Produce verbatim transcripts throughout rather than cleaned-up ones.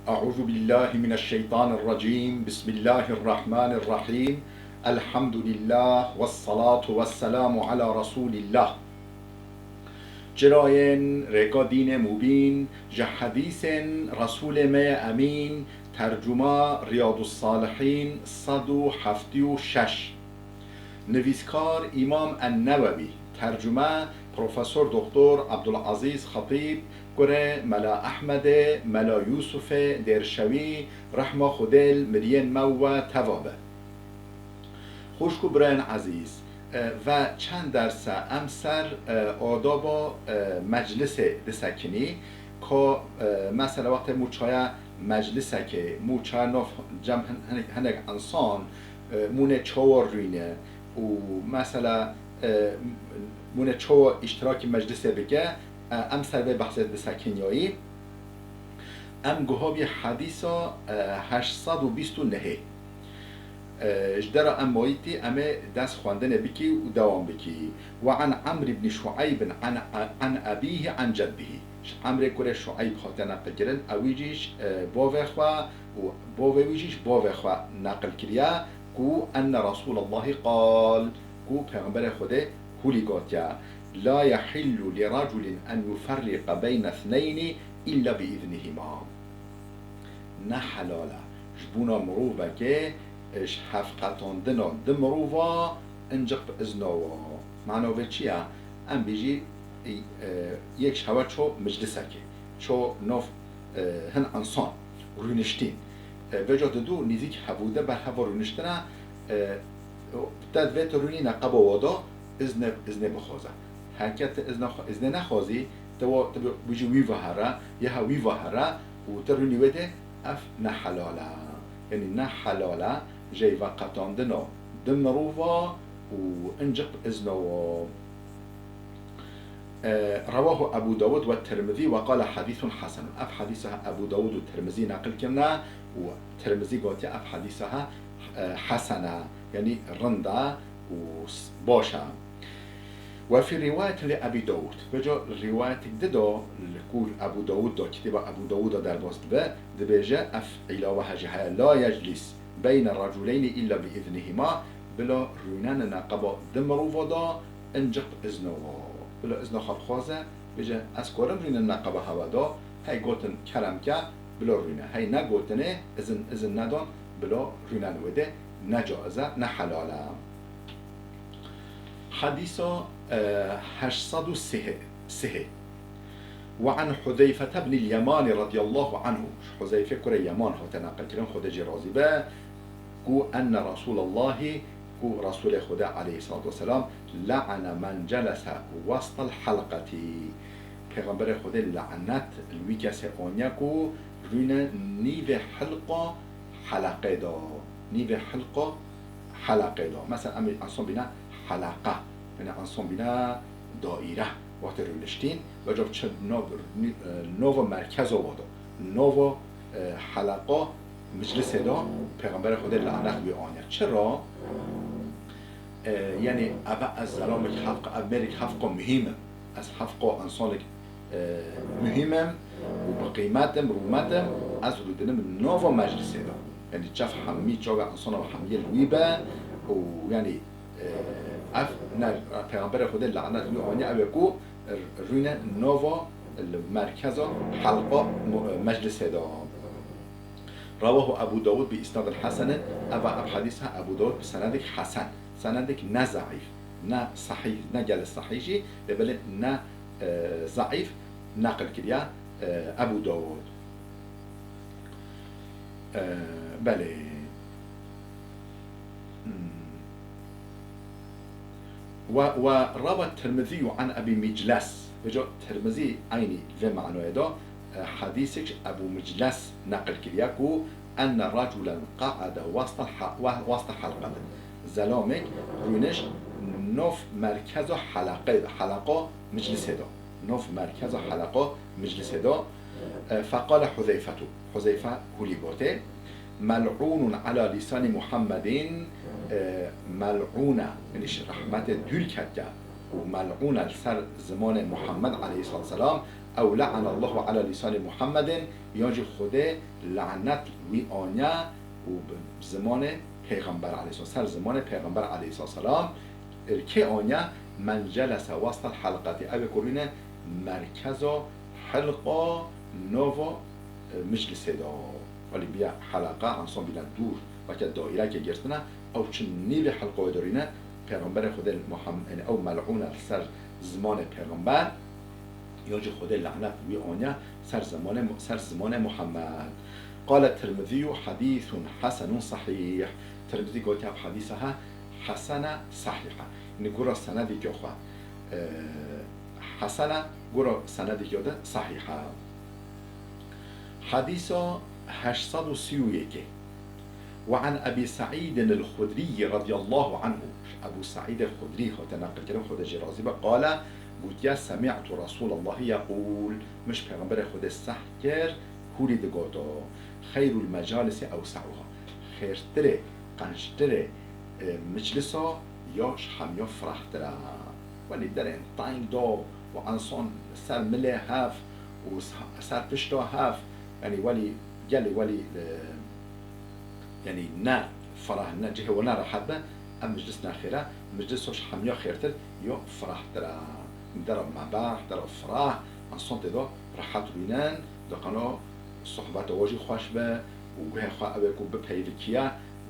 أعوذ بالله من الشيطان الرجيم. بسم الله الرحمن الرحيم. الحمد لله والصلاة والسلام على رسول الله. Çirayên rêka dînê mubîn, ji hedîsên Resûlê me yê Emîn, tercuma Riyadus Salihîn sed û heftê û şeş. Nivîskar Îmam En-Newewî, tercume Profesor Doktor Abdulazîz Xetîb, kurê Mela Ehmedê, Mela Yûsufê Dêrşewî, rehma Xwedê li miriyên me û we teva be. Xwişk û birayên ezîz, e, ve çend derse em ser, e, adaba, e, meclisê disekinî, ka, e, mesela wextê mû çaya meclisekê, mû çaya nav cem hin-, hin-, hinek insan, e, mûnê çawa rûne û mesela, e, mûnê çawa îştirakî meclisê bike, e, em ser vê behsê disekiniyayî. Em guha bî hedîsa, e, heşt sed û bîst û nehê. E, ji dera em mayîtî em ê dest xwendinê bikî û dewam bikî. Ve an Emr ibn Şueyb an, an ebîhi an ceddihî. Ji Emrê kurê Şueyb hate neqilkirin, ewî jî ji, e, bavê xwe û bavê wî jî ji bavê xwe neqil kiriye ku enne Resûlallahî qal, ku Pêxemberê Xwedê hûlî gotiye, "La yehillu li reculin en yuferriqe beyne thneyni illa bi iznihima." Ne helal e ji bona mirovekê, e, ji hevqetandina du mirova, inciq bi izna wa. Mana vê çi ye? Em bêjî, e, yek ji hewe ço meclisekê, ço nav, e, hin insan rûniştîn. E, vêca didu nîzîk hevûde ber heva rûniştine, e, te divê tu rûnî neqeba wa da, izne, iznê bixwaze. Heke tu izne xwe, iznê nexwazî, tu wa, tu bi, bijî wî ve here, ya ha wî ve here û tu rûnî wê de, ev ne helal e. Yanî ne helal e, jê ve qetandina du mirova û inciq bi izna wa. E, rewahu Ebu Dawud ve Tirmizî ve qale hedîsun hesenun. Ev hedîsa Ebu Dawud û Tirmizî neqil kirine û Tirmizî gotiye ev hedîsa he, e, hesen e, yanî rind e û s-, baş e. Ve fî rîwayetin li Ebî Dawud. Vêca rîwayetek di de li ku Ebû Dawud de, kitêba Ebû Dawud de derbas dibe, dibêje, ev îlawe he jî heye, "La yeclis beyne reculeyni illa bi iznihima", bila rûnene neqeba du mirova de, inciq bi izna wa. Bila izna xwe bixwaze, bêje, "Ez karim rûnim neqeba hewe de", hey gotin, "Kerem ke, bila rûne." Hey negotinê, izin, izin nedan, bila rûnen wê de, ne caiz e, ne helal e. Hedîsa, e, heşt sed û sê, sê. Ve an Huzeyfete bnil Yemanî radiyallahu anhu. Huzeyfe kurê Yeman hate neqilkirin, Xwedê jê razî be, ku enne Resûlallahî, ku Resûlê Xwedê aleyhissalatu vesselam, le'ane men celese westel helqetî. Pêxemberê Xwedê lanet li wî kesê aniye ku rûne nîvê hilqa heleqê de. Nîvê hilqa heleqê de. Mesela em ê ensan bîne heleqa, yanî ensan bîne daîre. Wextê rûniştîn, vêca çi nav, nî-, e, nava merkeza wa de, nava, e, heleqa meclisê de Pêxemberê Xwedê lanet wî aniye. Çira? E, yanî eve ez zelamekî hevqa, ev mêrek hevqa muhîm im. Ez hevqa ensanek, e, muhîm im û bi qîmet im, rûmet im, ez rûdinim nava meclisê de. Yanî çav hemî, çavê insana hemiyê li wî be û yanî, e, ev ne, Pêxemberê Xwedê lanet wî aniye, ew ê ku r-, rûne nava li merkeza helqa mu-, meclisê de. Rewahu Ebu Dawud bi isnadin hesenin, eva ev hedîsa Ebu Dawud bi senedek hesen, senedek ne zeîf, ne sehîh, ne gelek sehîh jî, lê belê ne, e, zeîf neqil kiriye, e, Ebu Dawud. E, belê. Hmm. Ve, ve rawa Tirmizî an Ebî Micles. Vêca Tirmizî eynî vê manayê de, e, hedîsek ji Ebû Micles neqil kiriye ku enne reculen qa'ede westel ha-, we-, weste helqetin. Zelamek rûniş nav merkeza heleqê, heleqa meclisê de. Nav merkeza heleqa meclisê de. E, feqale Huzeyfetu. Huzeyfe hûlî gotê, "Mel'ûnun ala lîsanî Muhammedin", e, mel'ûne, yanî ji rehmetê dûr ketiye û mel'ûne li ser zimanê Muhammed aleyhissalatu vesselam, Ew le'enallahu ala lîsanî Muhammedin, yan jî Xwedê lanet wî aniye û bi zimanê Pêxember aleyhisselam, ser zimanê Pêxember aleyhisselam, e, kê aniye? Men celese westel helqetî, ew ê ku rûne merkeza hilqa nava, e, meclisê de. Welî biya helaqa, ensan bîne dûr, weke daîrekê girtine, ew çi nîvê helqayê de rûne, Pêxemberê Xwedê Muham-, yani ew mel'ûn e li ser zimanê Pêxember, yan jî Xwedê lanet wî aniye ser zimanê, ser zimanê Muhammed. Qale Tirmizî, hadîsun hesenun sahîh. Tirmizî gotiye, ev hadîsa he hesene sahîh e. Yani gura senedê ke xwe, e, hesene, gura senedê ke de sahîh e. Hadîsa heşt sed û sî û yekê. Ve an Ebî Seîdin el-Xudrî radiyallahu anhu. Ebû Seîdê Xudrî hate neqilkirin, Xwedê jê razî be, qale, gotiye, semî'tu Resûlallahî yeqûl, min ji Pêxemberê Xwedê seh kir, hûrî digoto, xeyrul mecalisi ewse'uha. Xêrtirê, qenctirê, e, meclisa ya ji hemiya firehtir e. Welî derên teng da û ensan ser milê hev û s-, ser pişta hev, yanî welî gelê welî, e, yanî ne ferah, ne cihê we ne rehet be, ev meclis ne xêr e. Meclis ji hemiya xêrtir ya firehtir e. Dera mebex, dera fireh, ensan tê de rehet rûnin, diqeno sohbeta we jî xweş be û guhê xwe ew ê ku bipeyivikiye,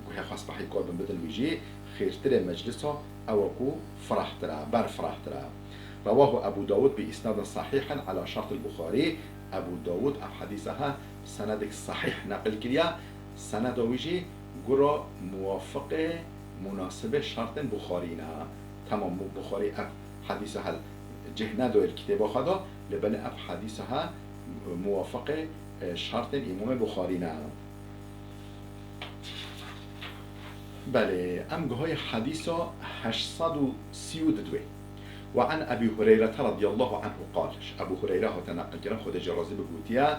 guhê xwe spehî kar bin bidin wî jî, xêrtirê meclisa ew e ku firehtir e, ber firehtir e. Rewahu Ebu Dawud bi isnadin sahîhin ala şertil Buxarî. Ebu Dawud ev hedîsa he senedek sahîh neqil kiriye. Seneda wî jî gura muwafiqê, munasibê şertên Buxarî ne. Temam, Buxarî ev hedîsa hel cih nedoyê li kitêba xwe de, lê belê ev hedîsa he muwafiqê, e, şertên Îmamê Buxarî ne. Belê, em guhayê hedîsa heşt sed û sî û du wê. Ve an Ebî Hureyrete radiyallahu anhu qal. Ji Ebû Hureyre hate neqilkirin, Xwedê jê razî be, gotiye,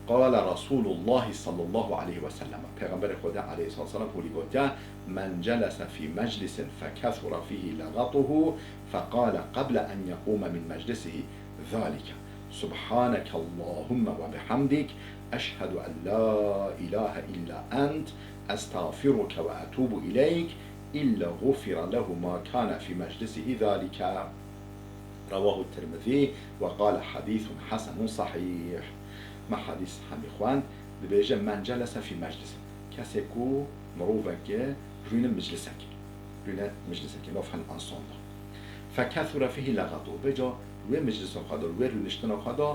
qale Resûlullahî sallallahu aleyhi ve sellem. Pêxemberê Xwedê aleyhissalatu vesselam hûrî gotiye, men celese fî meclisin fekesura fîhî legetuhu feqale qeble en yequme min meclisihi zalike. Subhaneke Allahumme ve bihamdik, eşhedü en la ilahe illa ent, estağfiruke ve etûbu ileyk, illa gufira lehu ma kâne fî meclisihi zalike. Rewahu Tirmizî ve qale hadîsun hesenun sahîh. Me hadîs hemî xwend, dibêje, men celese fî meclisin. Kesê ku mirovekê rûne meclisekê. Rûne meclisekê, nav hin ensemble. Fekethura fîhî legetu. Vêca wê meclisa xwe de, wê rûniştina xwe de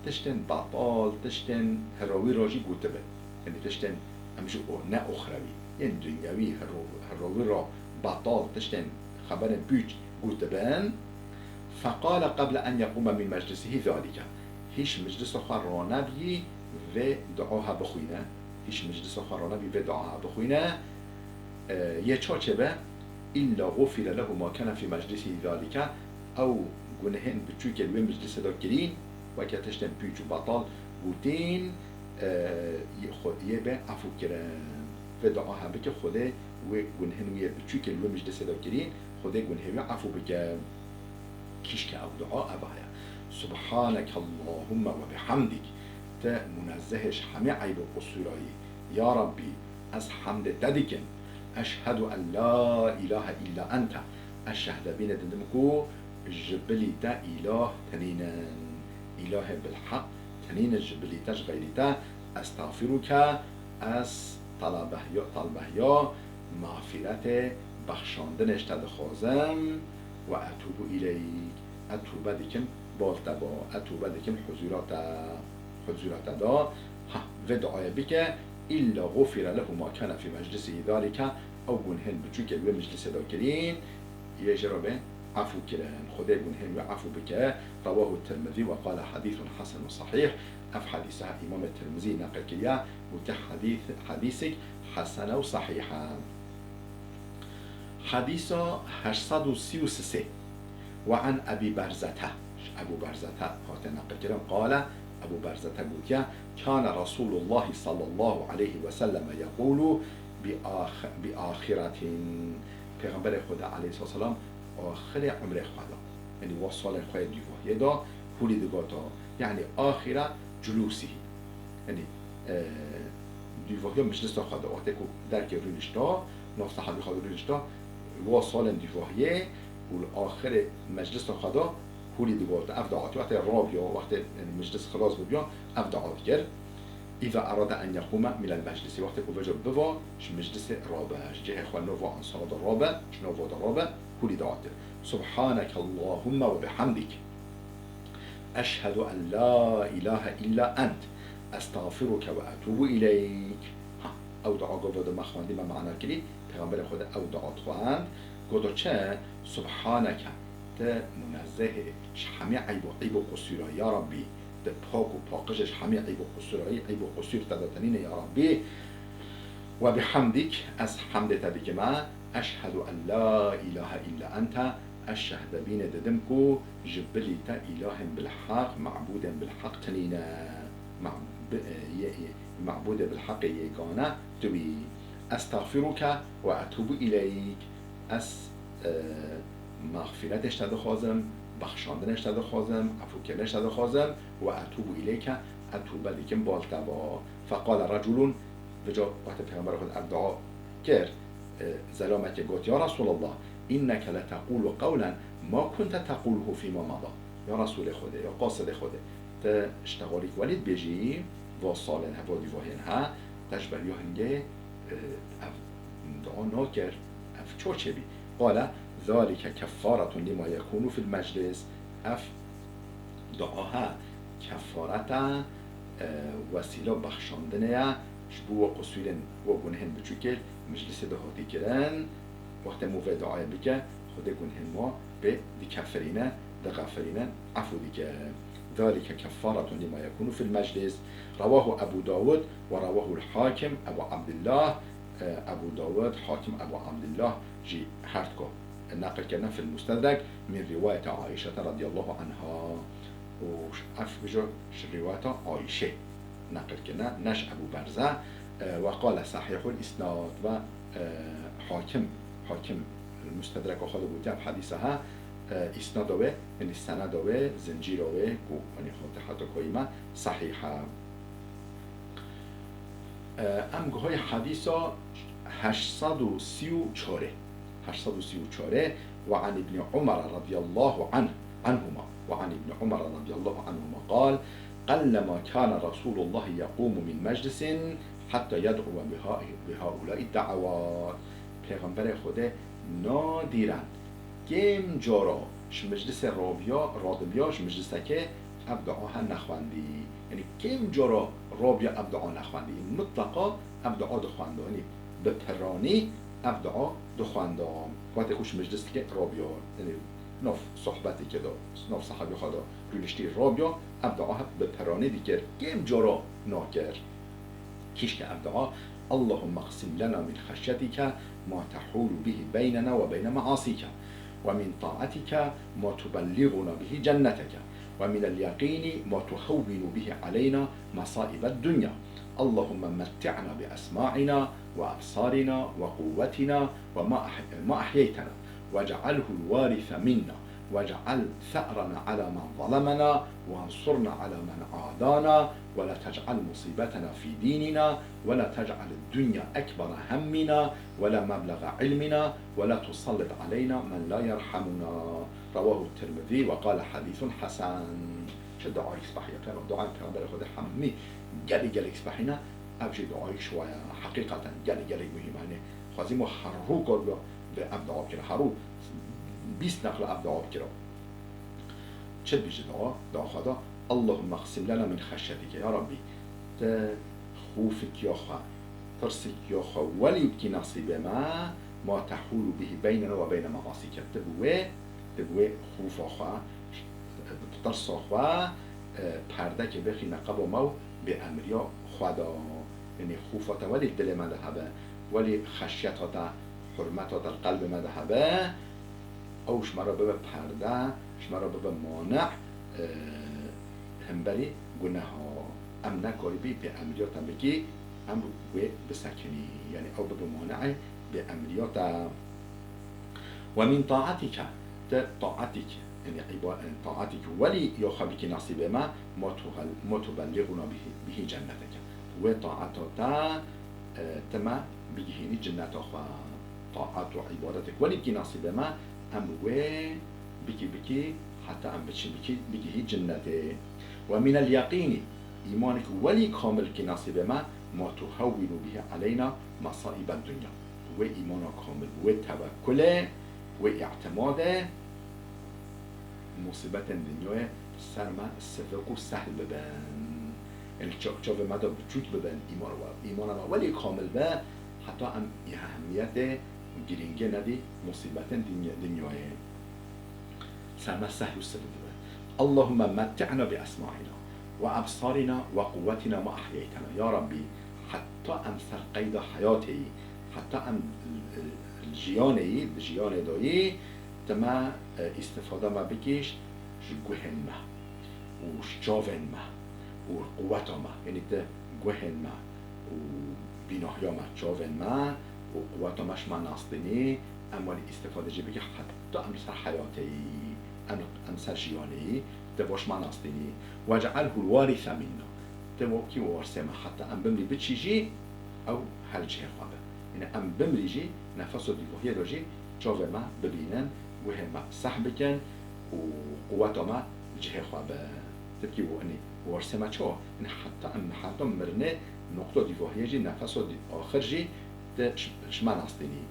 tiştên betal, tiştên hirawî re jî gotibin. Yanî tiştên em ji o, ne oxrewî, yên dinyewî, hiro-, hirawî re betal, tiştên xeberên pûç gotibin. Feqale qeble en yequme min meclisihi zalike. Hîç meclisa xwe ranebî vê dua he bixwîne. Hîç meclisa xwe ranebî vê dua he bixwîne. E, yê çawa çêbe? Îlla gufire lehu ma kene fî meclisihi zalike. Ew gunehên biçûkê li wê meclisê de kirîn, weke tiştên pûç û betal gotîn, e, yê xwe, yê be efû kirin. Vê dua he bike, Xwedê wê gunehên wî yê biçûkê li wê meclisê de kirîn, Xwedê gunehê wî efû bike. Kîşke ev dua ev heye. Subhaneke Allahumme ve bihamdik. Te munezzeh î ji hemî eyb û qusûra yî. Ya Rabbî, ez hemdê te dikim. Eşhedü en la ilahe illa ente. Ez şehde bîne didim ku ji bilî te îlah tenînin. Îlahê bilheq tenînin ji bilî te, ji xeyrî te. Estağfiruke, ez talabehya, talbehya mexfîretê, bexşandinê ji te dixwazim. Ve etûbu îleyk, ez tûbe dikim, bal te ba, ez tûbe dikim huzûra te, huzûra te da. Ha, vê duayê bike, îlla gufire lehu ma kene fî meclisî zalike, ew gunhên biçûkê wê meclisê de kirîn, yê jê re bê efû kirin. Xwedê gunhên wê efû bike. Rewahu Tirmizî ve qale hadîsun hasenun sahîh. Ev hadîsa Îmamê Tirmizî neqil kiriye, gote hadîs, hadîsek hesen û sahîh e. Hadîsa heşt sed û sî û sê. Ve an Ebî Berzete. Ji Ebû Berzete hate neqilkirin. Qale, Ebû Berzete gotiye, kâne Resûlullahî sallallahu aleyhi ve selleme yeqûlu bi ax-, bi axiretin. Pêxemberê Xweda aleyhisselam axirê umrê xwe de, yanî wa salê xwe yê dûvahiyê de, hûrî digoto, Yani ahira culusihi. Yani, e, dûvahiya meclisa xwe de, wextê ku derkê rûnişta, nav sahabî xwe de rûnişta, wa salên dûvahiyê û li axirê meclisa xwe de hûlî digot. Ev dua dikir, wextê rabiya, wextê, yani, meclis xilas bibiya, ev dua dikir. Îza erada en yeqûme minel meclisi, wextê ku vêca biva, ji meclisê rabe, ji cihê xwe nava ensara de rabe, ji nava de rabe, hûlî dua dikir. Subhaneke Allahümme ve bihamdik. Eşhedü en la ilahe illa ent. Estağfiruke ve etûbu ileyk. Ha, ew dua gava de me xwendî, me mana kirî, Pêxemberê Xwedê ew dua dixwend. Goto çi? Subhaneke. Te munezzeh î ji hemî eyb û, eyb û qusûra, ya Rabbî. Te pak û paqij î ji hemî eyb û qusûra, eyb û qusûr te de tenîne, ya Rabbî. Ve bihamdik, ez hemdê te dikime. Eşhedü en la ilahe illa ente, ez şehdebînê didim ku ji bilî te îlahên bilheq, mabûdên bilheq tinîne. Mab-, bi-, e, ye-, ye-, mabûdê bilheqê yêgane tu bî. Estağfiruke ve etûbu ileyk. Ez, e, mexfîretê ji te dixwazim, bexşandinê ji te dixwazim, efûkirinê ji te dixwazim, ve etûbu ileyke, ez tûbe dikim bal te ve. Feqale reculun, vêca wextê Pêxemberê Xwedê ev dua kir, e, zelamekê got, Ya Resûlallah, inneke leteqûlu qewlen ma kunte teqûluhu fîma mada. Ya Resûlê Xwedê, ya qasidê Xwedê, te ji te xwe rîk welî dibêjî, va salên he, va dîvahiyên he, te ji beriya hingê, e, ev dua nakir, ev çawa çêbî? Qale, zalike keffaretun lima yekûnu fil meclis. Ev dua he, kefaret e, e, wesîla bexşandinê ye ji bo we qusûrên, we gunehên biçûkê meclisê de hatî kirin. Wextê mû vê duayê bike, Xwedê gunehên we pê dikefirîne, dixefirîne, efû dike. Zalike keffaretun lima yekûnu fil meclis. Rewahu Ebu Dawud ve rewahul Hakim Ebu Abdillah. E, Ebu Dawud, Hakim Ebu Abdillah jî her duka neqil kirine fil Mustedrek min rîwayete Aîşete radiyallahu anha. Û ev jî ji rîwayeta Ayşê neqil kirine, ne ji Ebû Berze. E, we qale sahîhul îsnad ve, e, Hakim, Hakim li Mustedreka xwe de gotiye, ev hedîsa he, e, îsnada wê, yanî seneda wê, zincîra wê ku, yanî hate heta koyî me, sahîh e. E, em guhayê hedîsa heşt sed û sî û çar ê. Heşt sed û sî û çar ê. Ve an Îbnî Umar radiyallahu anh, anhuma. Ve an Îbnî Umar radiyallahu anhuma qal, qellema kana Resûlullahî yeqûmu min meclisin hatta yed'uwe biha-, bihaulâi da'awat. Pêxemberê Xwedê nadîren kêm cara ji meclisê rabiya, radibiya, ji meclisekê ev dua he nexwendî. Yanî kêm cara rabiya ev dua nexwendî. Mitleqa ev dua dixwenda. Yanî bi piranî ev dua dixwenda. Wextê ku ji meclisekê rabiya, yanî nav sohbetekê de, nav sahabî xwe de rûniştî rabiya, ev dua he bi piranî dikir. Kêm cara nakir. Kîşke ev dua, Allahümme qsim lena min xeşyetike ma tehûlu bihi beynena ve beyne measike, ve min taatike ma tubelliğuna bihi cenneteke, ve minel yeqîni ma tuhewwinu bihi aleyna mesaibed dunya. Allahümme metti'na bi esma'ina ve ebsarina ve quwwetina ve ma ah-, ma ahyeytena, vec'alhul varise minna, واجعل ثأرنا على من ظلمنا وانصرنا على من عادانا ولا تجعل مصيبتنا في ديننا ولا تجعل الدنيا أكبر همنا ولا مبلغ علمنا ولا تسلط علينا من لا يرحمنا. رواه الترمذي وقال حديث حسن. Çi duayek spehî ye, pêxember, duayên Pêxemberê Xwedê hemî gelek gelek spehî ne, ev jî duayek ji wa ye. Heqîqeten gelek gelek muhîm e. Yanî xwezî me her rû kar biya, vê ev dua bikire. Her rû bîst neqle ev dua bikira. Çi dibêje dua? Dua xwe da, Allahümme qsim lena min xeşyetike. Ya Rabbî, te xûfikiya xwe, tirsikiya xwe welî bikî nesîbê me, ma tehûlu bihi beynena ve beyne measike. Tu bi wê, tu bi wê xûfa xwe, bi tirsa xwe, e, perdekê bixîne qeba me û bêemriya xwe da. Yanî xûfa te welî dilê me de hebe, welî xeşyeta te, hurmeta te li qelbê me de hebe, ew ji me re bibe perde, ji me re bibe mane, e, hemberî guneha. Em nekarîbî bêemriya te bikî, em wê bisekinî. Yanî ew bibe maneê bêemriya te. Ve min taatike, te taetîk, Yanî îba-, taetî ku welî ya xwe bikî nasîbê me, ma tu hel-, ma tu belliğuna bihî, bihî cenneteke. Wê taeta te, e, te me bigihînî cinneta xwe. Taet û îbadetek welî bikî nasîbê me, em wê bikî bikî, heta em biçî bikî, bigihî cinnetê. Ve minel yeqînî, îmanek welî kamil bikî nasîbê me, ma tuhewwinu bihî aleyna mesaîbed dunya. Wê îmana kamil, wê tewekkulê, wê îtimade, musîbetên dinyayê ser me sivik û sehl bibin. Yanî ça-, çavê me de biçûk bibin, îman-, îmana me welî kamil be, heta em ehemmiyetê û girîngê nedî musîbetên dinya-, dinyayê. Ser me sehl û sivik bibe. Allahumme metti'na bi esma'ina ve ebsarina ve quwwetina ma ahyeytena. Ya Rabbî, heta em ser qeyda heyatê yî, heta em, e, e, jiyanê yî, di jiyanê de yî, te me, e, îstifade me bikîş ji guhên me û ji çavên me û quweta me. Yanî te guhên me û bînahiya me, çavên me û quweta me ji me nas tînî, em welî îstifade jî bikî heta em li ser heyatê yî, em, em ser jiyanê yî, te va ji me nas tînî. Wec'alhul warise minna. Te va bikî warisê me, heta em bimrî biçî jî ew her cihê xwe be. Yanî em bimrî jî nefeso dîvahiyê de jî çavê me bibînin, guhên me seh bikin û quweta me li cihê xwe be. Te bikî û, yanî, warisê me çawa? Yanî heta em, heta mirinê noqta dîvahiyê jî, nefeso dî-, axir jî te ji, ji me nas tînî.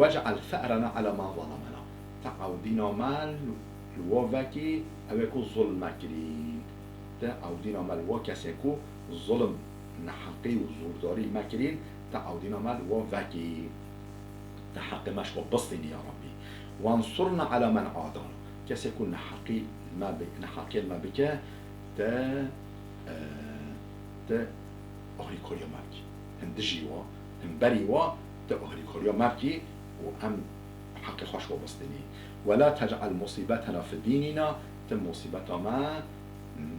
Wec'al se'rena ala men zalemena. Te ewdîna me li, li wa vekî, ew ê ku zulm me kirîn. Te ewdîna me li wa kesê ku zulm, neheqî û zordarî me kirîn, te ewdîna me li wa vekî. Te heqê me ji xwe bistînî ya Rabbî. Wensurna ala men adana. Kesê ku neheqî me bi-, neheqiyê me bike, te, e, te ahrîkariya me bikî. Hin dijî wa, hin berî wa, te ahrîkariya me bikî û em heqê xwe ji xwe bistînî. Wela tec'al musîbetena fi dînîna, te musîbeta me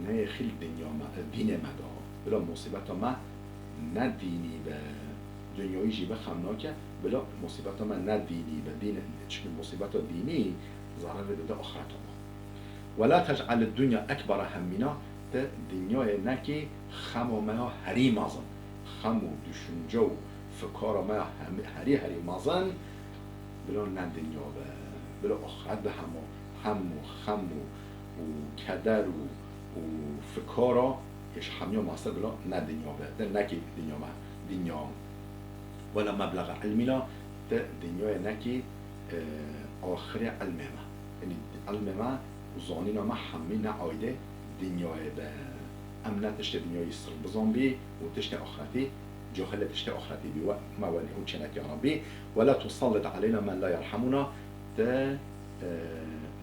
neyêxî li dinya me, dînê me de. Bila musîbeta me ne dînî be, dinyayî jî be xem nake, bila musîbeta me ne dînî be. Dîn, çimkî musîbeta dînî zererê dide axireta me. Wela tec'al dunya ekbera hemmîna, te dinyayê nekî xema me ya herî mezin. Xem û düşünce û fikara me ya hem-, herî, herî mezin, bila ne dinya be, bila axiret be hema, hem û xem û, û keder û, û fikara ê ji hemiya meztir bila ne dinya be. Te nekî dinya me, dinya. Wela meblexa ilmîna, te dinyayê nekî, e, axirê ilmê me. Yanî ilmê me û zanîna me hemî ne aîdê dinyayê be. Em ne tiştê dinyayî sir bizanbî û tiştê axretî, cahilê tiştê axretî bî. We me welî hûn çênekî ya Rabbî. Wela tusallit aleyna men la yerhamuna, te, e,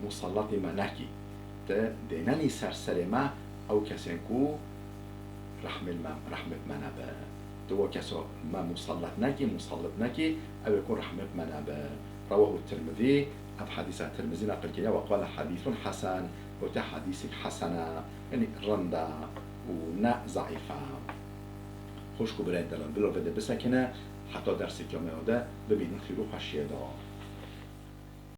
musallatî me nekî. Te dênenî ser serê me ew kesên ku rehmê me, rehmê me nebe. Tu we kesa me musallat nekî, musallit nekî, ew ê ku rehmê me nebe. Rewahu Tirmizî, ev hedîsa Tirmizî neqil kiriye, we qale hedîsun hesen, gote hedîsek hesen e, yanî rind e û ne zeîf e. Xwişk û birayên delal, bila vê de bisekine, heta derseke me de bibînin xêr û xweşiyê de.